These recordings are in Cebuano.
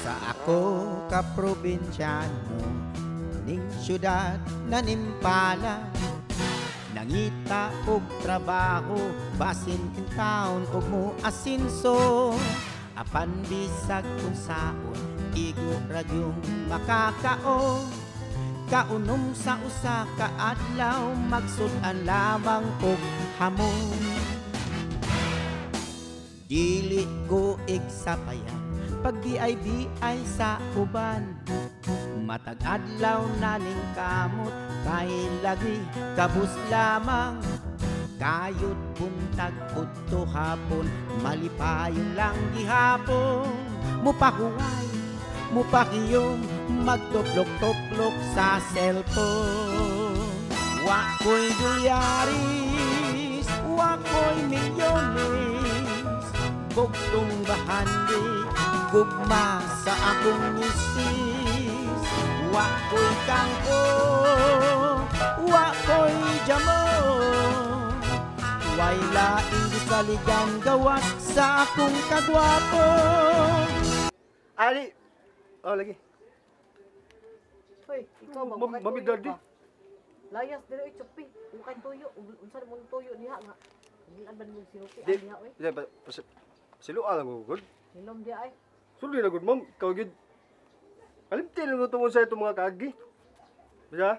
Sa ako ka probinsyano ning syudad na nimpala, nangita og trabaho basin in town og mo asinso. Apan bisag kun saon igo ra gyung makakaon. Kaunom sa usa ka adlaw magsud-an lamang og hamon. Dili ko igsapayan pag BIBI sa uban. Matag adlaw na ning kamot kay lagi kabus lamang. Kayod buntag udto hapon malipayon lang gihapon. Mupahuway, mupakiyom, magtuplok-tuplok sa cellphone. Wa ko'y dolyaris, wa ko'y milyones, bugtong bahandi, gugma sa akong misis. Wa ko'y kangko, wa ko'y jamo, way laing gisaligan gawas sa akong kagwapo. Ali! Oh, lagi. Hoy, ikaw ba? Mami, tuyo daddy. ka. Layas diri oy tsupi. Ukay tuyo. Unsa mo tuyo diha nga? Gilan ba nimo sinupi Di, diha oy? di, silo alam mo, good. Hilom diha ay. Suli na good, ma'am. Ikaw, good. Kalimti lang ito sa itong mga kaagi. Bisa?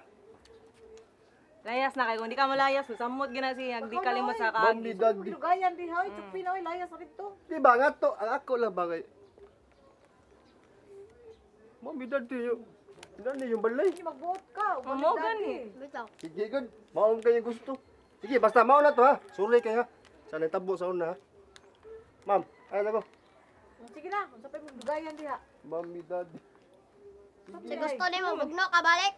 Layas na kay kung di ka malayas, samot gina siya, di kalimot sa Ma'am, kaagi. ni daddy. Gidugayan diha oy tsupi na oy layas ra dito. Di ba nga to? Ang ako lang ba kay... Ma'am, ni daddy yung... Nani yung balay. Hindi magbuot ka. Mamo gani. Bitaw. Sige, good. Maong kayo gusto. Sige, basta mao na to ha. Suri kayo ha. Sana tabo sa una ha. Ma'am, ano na ko? Sige na, unsa pa imong dugayan diha? Ma'am, ni daddy. Sa gusto nimo bugno ka balik.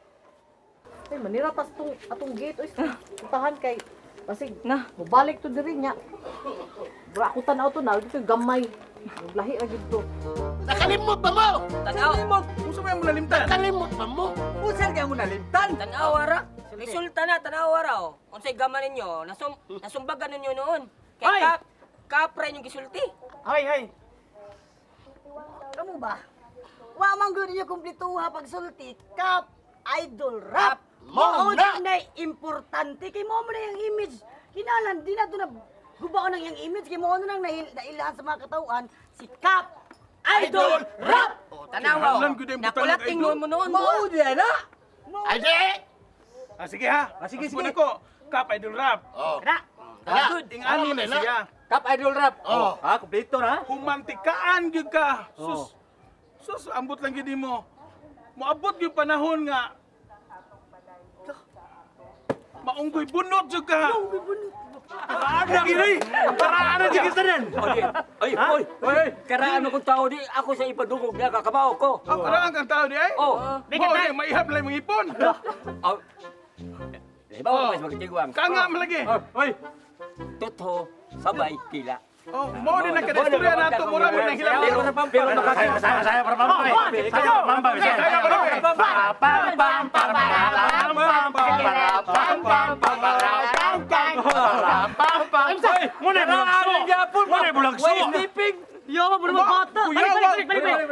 Ay, manira tas tong atong gate oy. Putahan kay basig Na. Mobalik to diri nya. Bra ako tan-aw to na dito gamay. Lahi ra gid to. Nakalimot ba mo? Tanaw. Unsa may mo nalimtan? Nakalimot ba mo? Unsa kaya mo nalimtan? Tanawa ra. Resulta na tanawa ra oh. Unsay gama ninyo? Nasumbagan ninyo noon. Kay Ay! kapra inyong gisulti. Hay hay. Kamu ba? Wa man gyud ninyo kumplituha pagsulti Kap Idol Rap. Mo Mao na! na importante kay mo man yung image. Kinalan di na to na gubaon ang iyang image kay mo na nang nailahan sa mga katawhan si Kap Idol Rap. Oh, tanawa. Kinahanglan gyud ang butang Nakulating idol. mo noon. Mao di na. Ay, di! Ah, sige ha. Ah, sige, Sige. sige. Ako, Kap Idol Rap. Oh. Ra. Tara. Good. Ingani Ano na nila? siya. Kap Idol Rap. Oh. Ha, kumpleto na. Humantikaan gyud ka. Sus. Sus, ambot lang gyud nimo. Moabot gyud panahon nga maunggoy bunot jud ka. Maunggoy bunot. Karaan na gini. Karaan na jud tanan. Ay, oy, oy, karaan akong tao di ako sa ipadungog niya kakabao ko. Ah, karaan kang tao di ay. Oh. Mao di maihap lang imong ipon. Oh. Di ba ko mas magtigwang? Kanga man lagi. Oy. Totoo, sabay kila. Oh, mao din ang kadistorya nato, mura mo nang hilam. Pero makakita. Saya, saya, para pampa. Saya, pampa. Saya, para Pam, pam, pam, pam, pam, pam, pam, pam, pam, pam, pam, pam. Oy, Muna bulagso. Muna bulagso. Way sleeping. Yo, mo mga bata. Kuya, Balik, balik, balik, balik.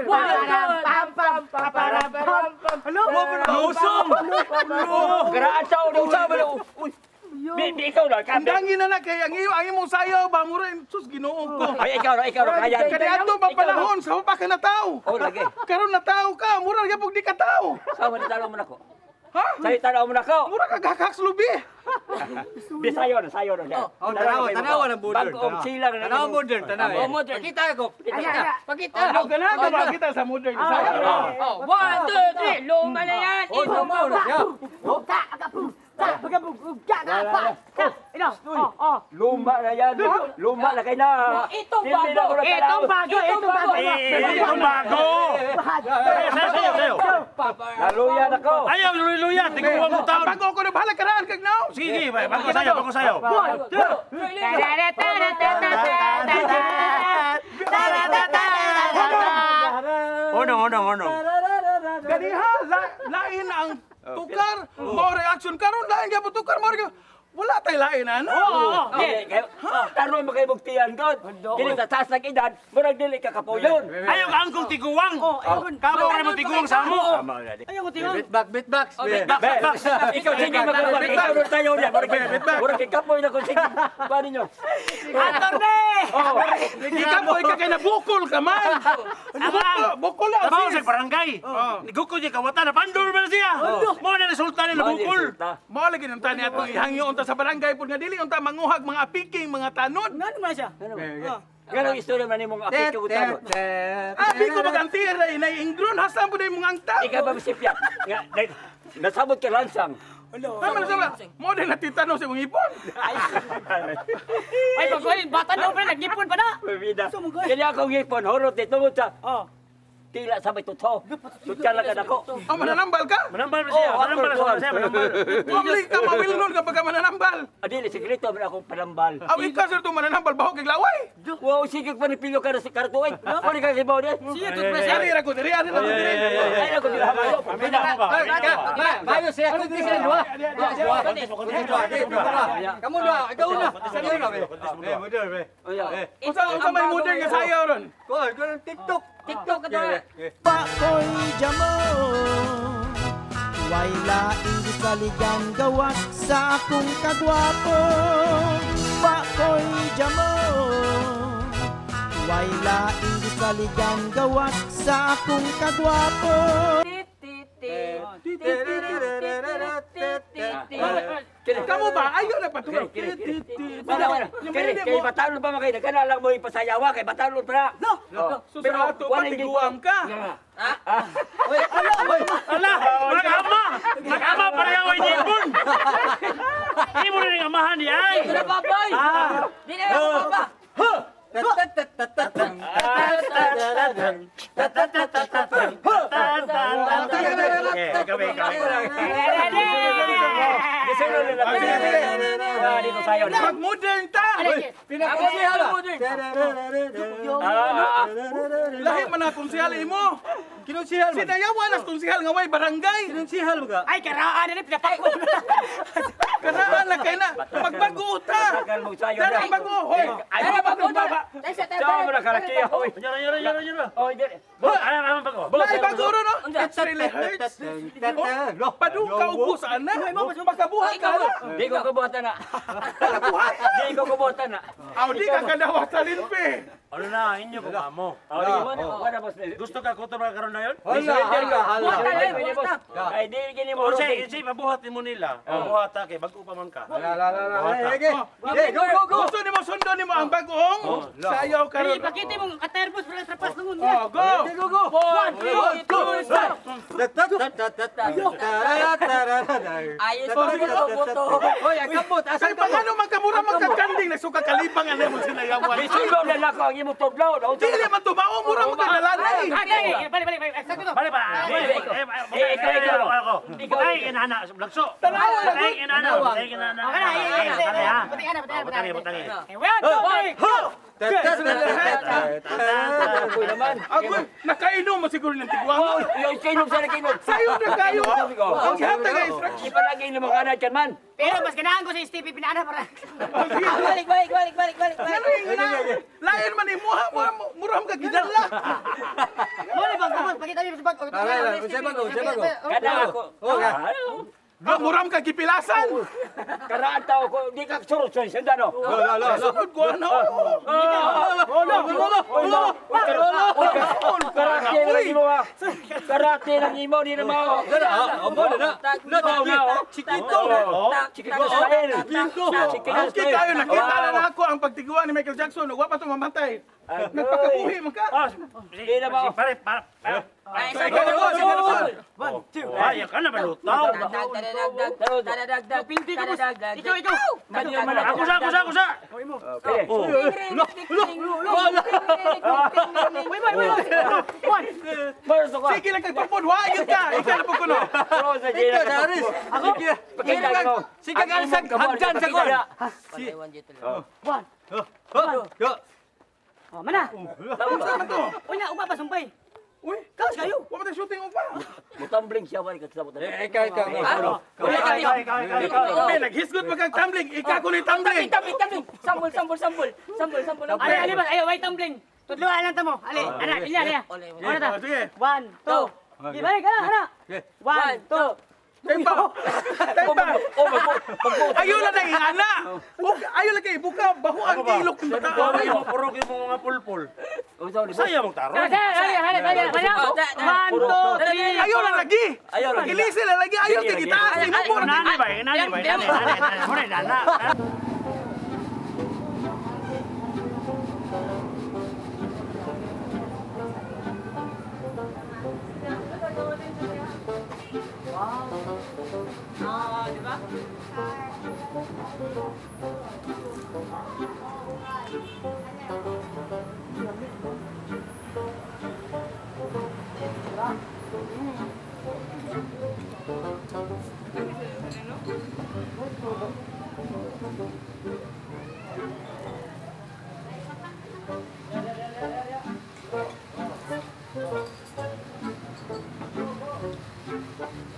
Pam pam pam pam pam pam. Hello. Lusong. Karaan tao di usaba na. Uy. Bi ikaw na ka. Undangin na na kay ang iyo ang imong sayaw ba mura sus Ginoo ko. Ay ikaw ra kaya. Kaniadto ba panahon sa pa ka nataw? Oh lagi. Karon nataw ka, mura gyud di ka tao. Sama ni tanaw mo nako. Ha? Sayo tanaw mo nako. Mura ka gakak lubi. Bisayo na, sayo na. Oh, tanawa, tanawa ng modern. Bagong silang na. Tanawa modern, tanawa. Oh, modern. Pakita ako. Pakita. Pakita. Oh, ganahan ka ba kita sa modern sayaw? Oh, 1, 2, 3, luma na yan. Oh, Ito mo. Luma na yan. Luma na kayo na. Itong bago. Itong bago, itong bago. Itong bago. Sayo, sayo, sayo. Naluyan ako. Ayaw, luya. Tingnan mo taon. Bago ko na bahala karaan kag now. Sige, bago sayo, bago sayo. Onong, onong, onong. Ganiha, lain Lain na ang tukar, mao reaction karon lain gyapon tukar mao wala tay lain ana. Oo. Taron mo kay bugtian god. Dili sa taas ng edad, murag dili ka kapuyon. Ayaw ka angkong tiguang. Kamo ka mo tiguang sa amo. Ayaw ko tiguang. Beatbox, beatbox. Beatbox. Ikaw sige magkaroon. Ikaw ron tayo niya. Murag kay kapoy na kung sige. Paano nyo? Attorney! Ikapoy ka kay nabukol ka man. Bukol na. Trabaho sa barangay. Nigukol niya kawatan na pandol man siya. Mo na resulta ni nabukol. Mao lagi nang tani atong ihangyo unta sa barangay pud nga dili unta manguhag mga apiking mga tanod. Ngano man siya? Ganong istorya man imong apik ko tanod. Abi ko magantier na inay ingron hasan pud imong angta. Ikaw ba sipya? Nga nasabot ka lansang. Tama na sama. Mo din natitano sa imong ipon. Ay pagkuhin bata na pre nagipon pa na. Bida. Kaya akong ipon horot ni tungod sa tila sa may tutho. Tutya lang ka nako. Oh, mananambal ka? Manambal ba siya? Manambal siya, manambal. Public ka mawilnon kapag ka mananambal. Adili sekreto man akong panambal. Aw ikaw sir to mananambal bahok kay laway. Wow, sige pa ni pilo ka na sa kartuig. Wala ka kibaw niya. Sige toothbrush. Ari ra ko diri, ari ra ko diri. Ay ako dili hamayo. Bayo siya, kunti sila dua. Kamu dua, ikaw na. Unsa may modern nga sayaw ron? Ko, TikTok. TikTok ka to. Pakoy jamo, way laing gisaligan gawas sa akong kagwapo. Pakoy jamo, way laing gisaligan gawas sa akong kagwapo. Kamu ba? Ayaw na patulog. Kay batalon pa man kayo. Nagkana lang mo ipasayawa. Kay batalon pa na. So sa ato pa, tiguang ka. Ala, nag-ama! Nag-ama pareho ay nipon! Hindi mo rin ang amahan niya ay! Ito na baboy! Di na ako baba! Mag-modern ta! Pinakonsihal ba? Lahi man na konsihal imo. Kinonsihal man. Sinayawan as konsihal nga way barangay. Kinonsihal ba ka? Ay karaan na ni pinapako. Karaan na kay na. Magbago ta. Dara bago hoy. Ay bago na. Sa mo na karakiya hoy. Nyara nyara nyara nyara. Hoy dili. Ay ang bago. Lahi bago ro no. It really hurts. Padung ka ubos ana. Makabuhat ka na. Di ko kabuhatan na. Di ko kabuhatan na. Aw di ka kadawa sa linpe. Ano na inyo ko amo. Gusto ka kuto ba karon na yon? Hala, hala, hala. Ay di gini mo. Unsay unsay mabuhat nimo nila? Mabuhat ta kay bag-o pa man ka. Hala, hala, hala. Go, go, go. Gusto nimo sundo nimo ang bag-ong sayaw karon. Ipakita mo katerbos para sa pas nungon niya. Oh, go. Go, go. 1 2 3 start. Ayos ko boto. Hoy, ang kamot, Kay asan kamot? pangano magkamura magkakanding nagsuka kalibang ano mo sinayawan. Bisulong na lako ang imong tublaw. Dili man tumao mura magkadalanay. Ay, balik balik balik. Sakto to. Bale pa. Ikaw, ikaw. Ikaw. Ay inana lagso. Tanawa na Ay inana, ay inana. Okay na, ay, ay, ay. Ha. Buti ana, buti ana, Butangi, butangi. 1 2 3 go. Ako'y naman. Ako, nakainom mo siguro ng tigwang. Yung kinom sa kinom. Sayo na kayo. Ang gihatag ang instruction. Ipalagi na mga anak man. Pero mas ganahan ko sa Stevie pinaana para. Balik, balik, balik, balik, balik. Lain man imuha, mura mo ka gidala. Mo ni bag pakita mi sa bag. Unsay bago, unsay bago. Kada ako. Ah, mura mo ka gipilasan. Karaan tao ko, di ka surot sa sundano. Lo, lo, lo. Sunod ko ano. Karate lang imo ha. Karate lang imo di na mao. Oh, na. Na, chiquito. Chiquito style. Chiquito. Chiquito Okay kayo, nakita na na ako ang pagtiguan ni Michael Jackson. Wa pa to mamatay. Nagpakabuhi man ka. Di na mao. Pare, pare. Ay, Sige na ko, sige na ko. Ay, ka na balutaw. Pinti ka boss. Ikaw, ikaw. Ako sa, ako sa, ako sa. Wait, wait, wait. One. Sige lang kay tupon, wa gyud ka. Ikaw na po kuno. Ikaw, Aris. Ako. Sige, Aris, hagdan sa kon. One. Go. Oh, mana. Unsa man to? Unya, uba pa sumpay. Uy, Kaos kayo. Wa man shooting og pa. Mutambling siya balik sa sabot. Eh, ikaw. Ikaw. Eh, naghisgot pa kang tumbling. Ikaw ko ni tumbling. Tumbling. Sambol. Ali, ali ba? Ayaw, way tumbling. Tudluan lang tamo. Ali, ana, ilya, ilya. Una ta. Sige. 1, 2. Di balik, ana, ana. 1, 2. Tempa. Ayaw lang na ana. Ayaw lang kay buka baho ang ilok ng bata. Ayaw purok yung mga pulpul. Saya mong tarong. Ali, ali, ali, ali. 1, 2, 3. Ayaw lang lagi. Ayaw lagi. Ilisi lang lagi. Ayaw kay gitaas. Sinubo na. Nani ba? Nani ba? Nani nana. Ah, di ba?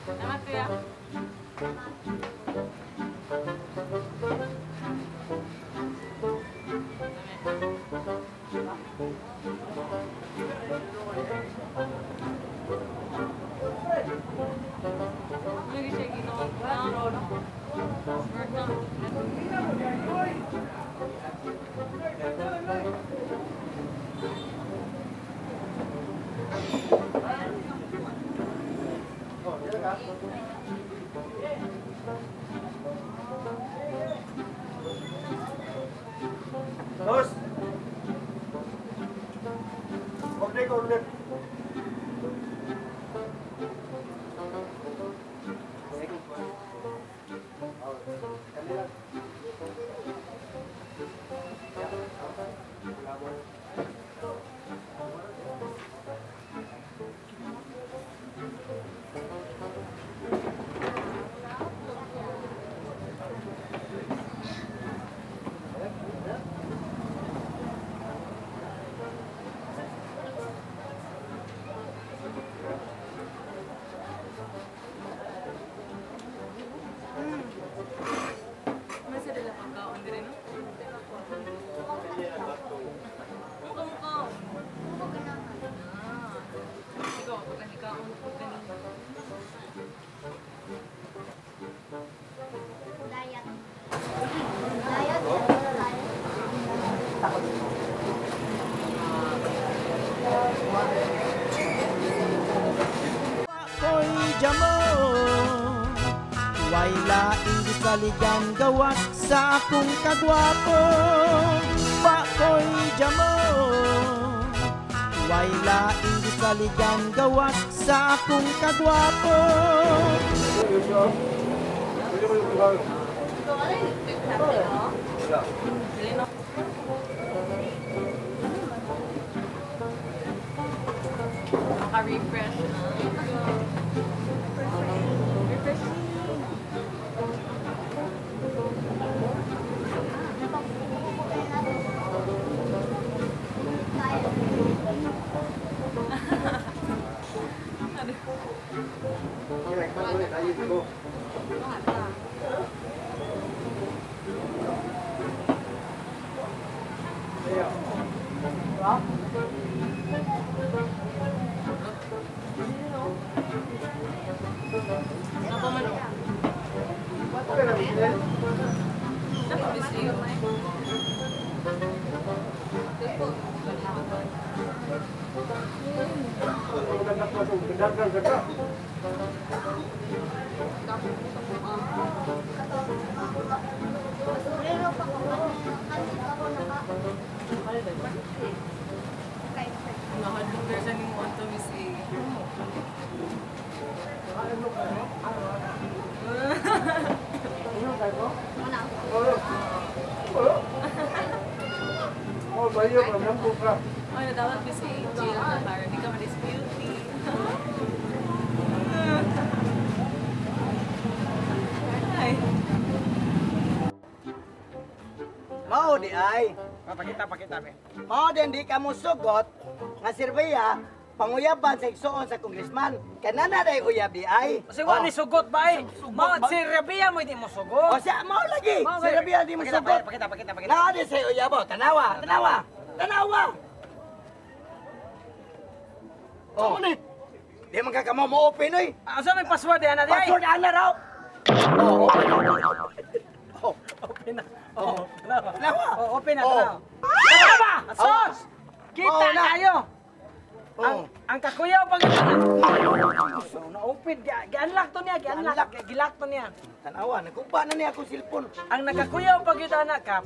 Salamat, kuya. Lagi siya ginawa. Work na. Dos. Order ko, order. Ko'y jamo, way laing gisaligan gawas sa akong kagwapo. Wa ko'y jamo, way laing gisaligan gawas sa akong kagwapo. Maka-refresh. Refreshing. Ano, dapat Miss Angel na para di ka ma-dispute. Ay. Mao di ay. Pakita, pakita. Mao din di ka mo sugot nga sirbiya Panguyaban sa igsuon sa congressman. Kanana day uyab di ay. Kasi wa ni sugot ba eh. Mao si Rabia mo hindi mo sugot. O siya, mao lagi. Si Rabia di mo sugot. Pakita, pakita, pakita. Naa di sa uyab, tanawa, tanawa. Tanawa. Oh. Di man ka kamo mo open oy. Asa may password ana di ay? Password ana raw. Oh. Open na. Oh. Tanawa. Oh, open na tanawa. Tanawa. Sos. Kita kayo. Ang kakuyaw pag na-open, gi-unlock to niya, gi-unlock, gi-lock to niya. Tanawa, nagkupa na niya akong cellphone. Ang nakakuyaw pag yun anak ka,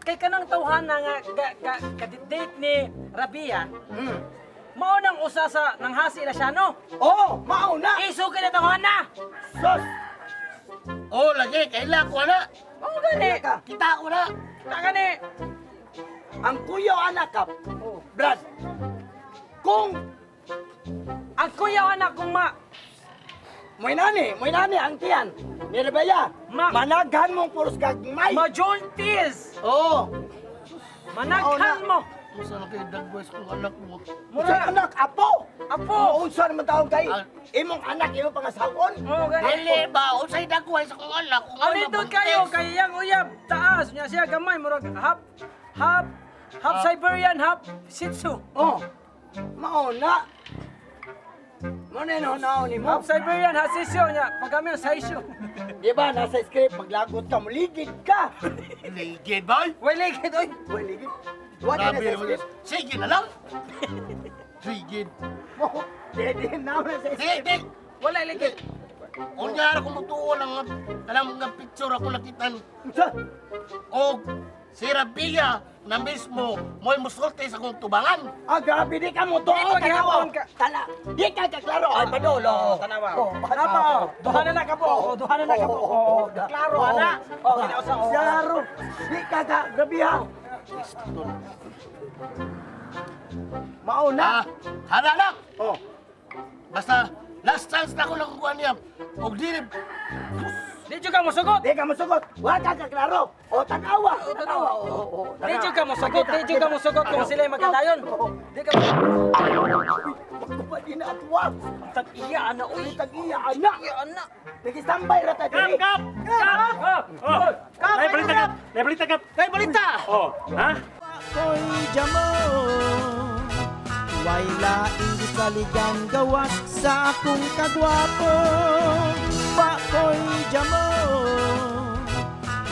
kay kanang tawhana nga ka-date ni Rabia, mao nang usa sa nanghasi na siya, no? Oo, mao na! Iso ka na tawhana! Sos! Oh, lagi, kaila ko na! Oo, gani! Kita ko na! Kita gani! Ang kuyaw anak ka, Brad, kung ang kuyaw anak kung ma Moy nani ang tiyan ni Rabia. Managhan mong puros gagmay. Majorties. Oo. Managhan mo. Unsa na kay dagwes kong anak mo? Mura anak apo. Apo. Unsa naman taon kay imong anak imong pangasawon? Oo gani. Dili ba unsay dagwes kong anak? Anito kayo kay yang uyab taas nya siya gamay murag half half half Siberian half Shih Tzu. Oh. Mao na. Mo na no ni mo. Half Siberian, half Shih Tzu nya. Pag kami ang size. Di ba nasa script maglagot ka, muligid ka. Ligid ba? Way ligid oy. Way ligid. Wa na sa script. Sige na lang. Sige. Mo, di na sa script. Wala ligid. Unya ra ko mutuo ang kanang mga picture ako nakitan. Unsa? Og si Rabia na mismo mo'y musulti sa kong tubangan. Ah, grabe di ka mo tuo, tanawa. Tana, di ka kaklaro. Ay, padolo. Tanawa. Tanawa. Duha na na ka po. Duha na na ka po. Klaro, ana. Oh, ginausa. Klaro. Di ka ka, grabe ha. Mauna. Hala na. Oh. Basta, last chance na ako nakukuha niya. Og di Di ka mosugot. Di ka mosugot. Wa ka kaklaro. O tanawa. Tanawa. Di ka mosugot. Di ka mosugot kung sila'y magkatayon. Di ka Pagkupa di na atwa. Tag-iya ana uy. Tag-iya ana. Tag-iya ana. Nag-istambay ra ta diri. Kap! Kap! Kap! Kap! Nay balita kap! Nay balita kap! Nay balita! Oh, ha? Koy jamo. Way laing gisaligan gawas sa akong kagwapo. Pakoy jamo.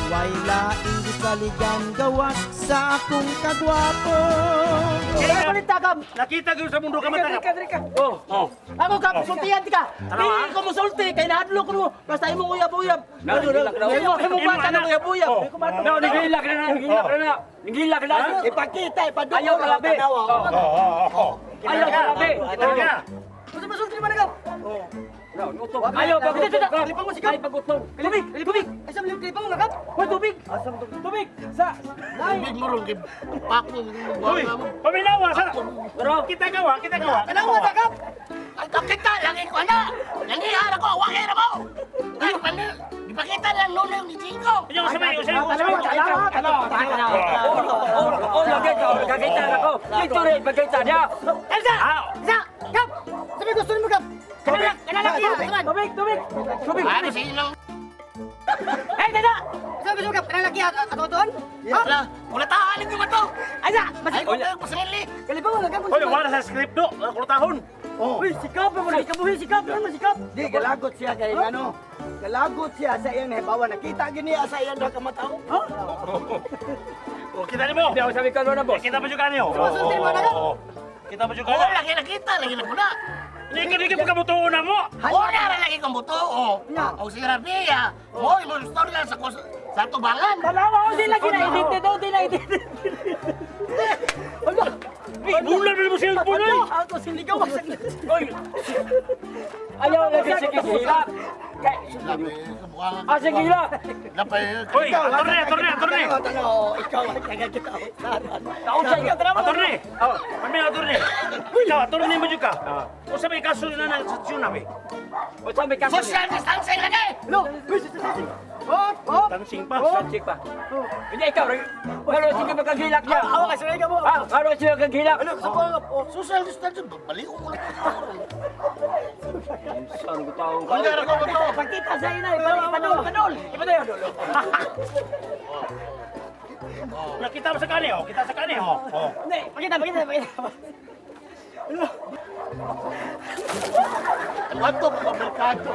Way laing gisaligan gawas sa akong kagwapo. Kaya balita ka. Nakita ko sa mundo ka mata. Drika, drika. Oh, oh. Ako ka, sultihan ka. Dili ko musulti kay nahadlok ko. Basta imong uyab-uyab. Imong bata na uyab-uyab. No, nigilak na, nigilak na. Nigilak na. Ipakita, ipadulong. Ayaw kalabi. Oh. Ayaw kalabi. Talaga. Basta masulti man ka. Ayaw pagutong. Kalipang mo sikap. Ay pagutong. Tubig, tubig. Ay sa kalipang mo nakap. Hoy tubig. Tubig. Sa tubig mo ron kay pako mo. Uy, paminawa sa. Kita gawa, kita gawa. Tanawa sa kap. Ang kakita lagi ko na. Nangihan ako, wagay ako. Ay, paano? Ipakita lang nuno ni Chico. Ayaw sabay, usay. Tanawa, tanawa. Oh, lagi ka, gagita ako. Dito rin pagkita niya. Elsa! Elsa! Kap! Sabi gusto nimo kap. Tubig. Tubig, tubig. Tubig. Ano sa ilang? Hey, dada! Sabi gusto mo kap, kanang laki ato-atoon? Wala, kulatahan ninyo ba to? Ay, sa! Ay, kung kayo pasangili. Kalipang mo kap. Hoy, wala sa script do, kulatahon. Uy, sikap mo rin kabuhi, sikap mo sikap. Di galagot siya kay ano. Galagot siya sa iyang nahibawan. Nakita gini sa iyang duha ka mataw. Oh, kita nimo. Hindi ako sabi ka na boss. Kita pa jud kanyo. Sumasulti mo na ka. Kita pa jud Oo, kanyo. lagi nakita, lagi na muna. Hindi ka pagkabutuo na mo. Wala ra lagi kang buto. Nya. O si Rabia, mo'y mo storya sa sa tubangan. Tanawa, oh, di lagi na edited, oh, di na edited. Bulan mo cellphone oy. Ako siligaw. Oy. Ayaw lagi sige hilak. Ah, sige hilak. Lapay. Hoy, atorne, atorne, atorne. Tanaw, ikaw ang taga kita. Taon sa iyo. Atorne. Oh, kami atorne. Ikaw atorne mo jud ka. Usa may kaso na na sa tsunami. Unsa may kaso? Social distancing lagi. No, uy, sige, sige. Hop, hop. Tansing pa. Tansing pa. Hindi ikaw. Wala sige magkagilak niya. Awa ka sila mo. Ah, wala sila magkagilak. Ano sa pa? Oh, social distancing balik ko lang. Saan ko tao ka? Pagkita sa inay, ipadol, ipadol. Ipadol. Nakita mo sa kani oh, kita sa kani oh. Oh. Hindi, pakita, pakita, pakita. Ato pa merkado.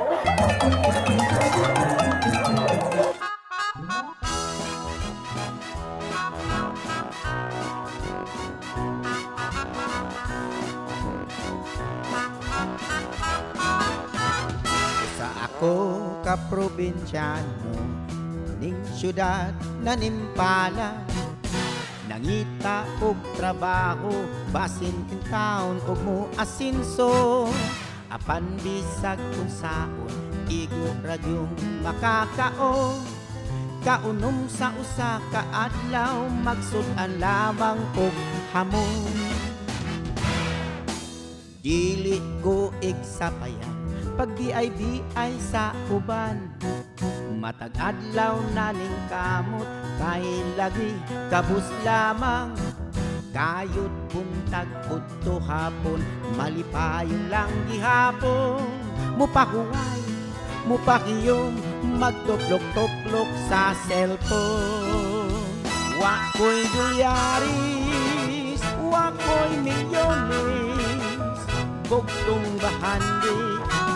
Sa ako ka probinsyano ning syudad na nimpala, nangita og trabaho basin in town og mo asinso, apan bisag unsaon igo ra gyung makakaon. Kaunom sa usa ka adlaw magsud-an lamang og hamon. Dili ko igsapayan pag BIBI sa uban, matag adlaw na ning kamot kay lagi kabus lamang. Kayod buntag udto hapon malipayon lang gihapon, mupahuway mupakiyom magtuplok-tuplok sa cellphone. Wa ko'y dolyaris, wa ko'y milyones, bugtong bahandi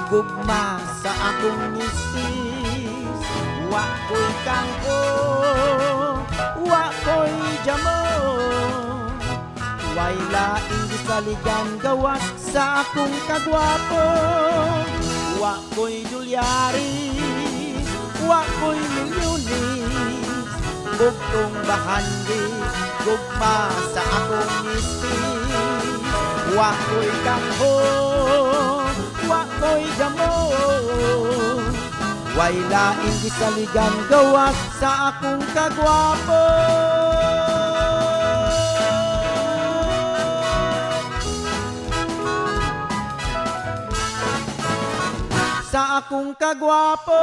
gugma sa akong misis. Wa ko'y kangko, wa ko'y jamon, way laing gisaligan gawas sa akong kagwapo. Wa ko'y dolyaris, wa ko'y milyones, bugtong bahandi gugma sa akong misis. Wa ko'y kangho, wa ko'y jamon, way laing gisaligan gawas sa akong kagwapo. Sa akong kagwapo.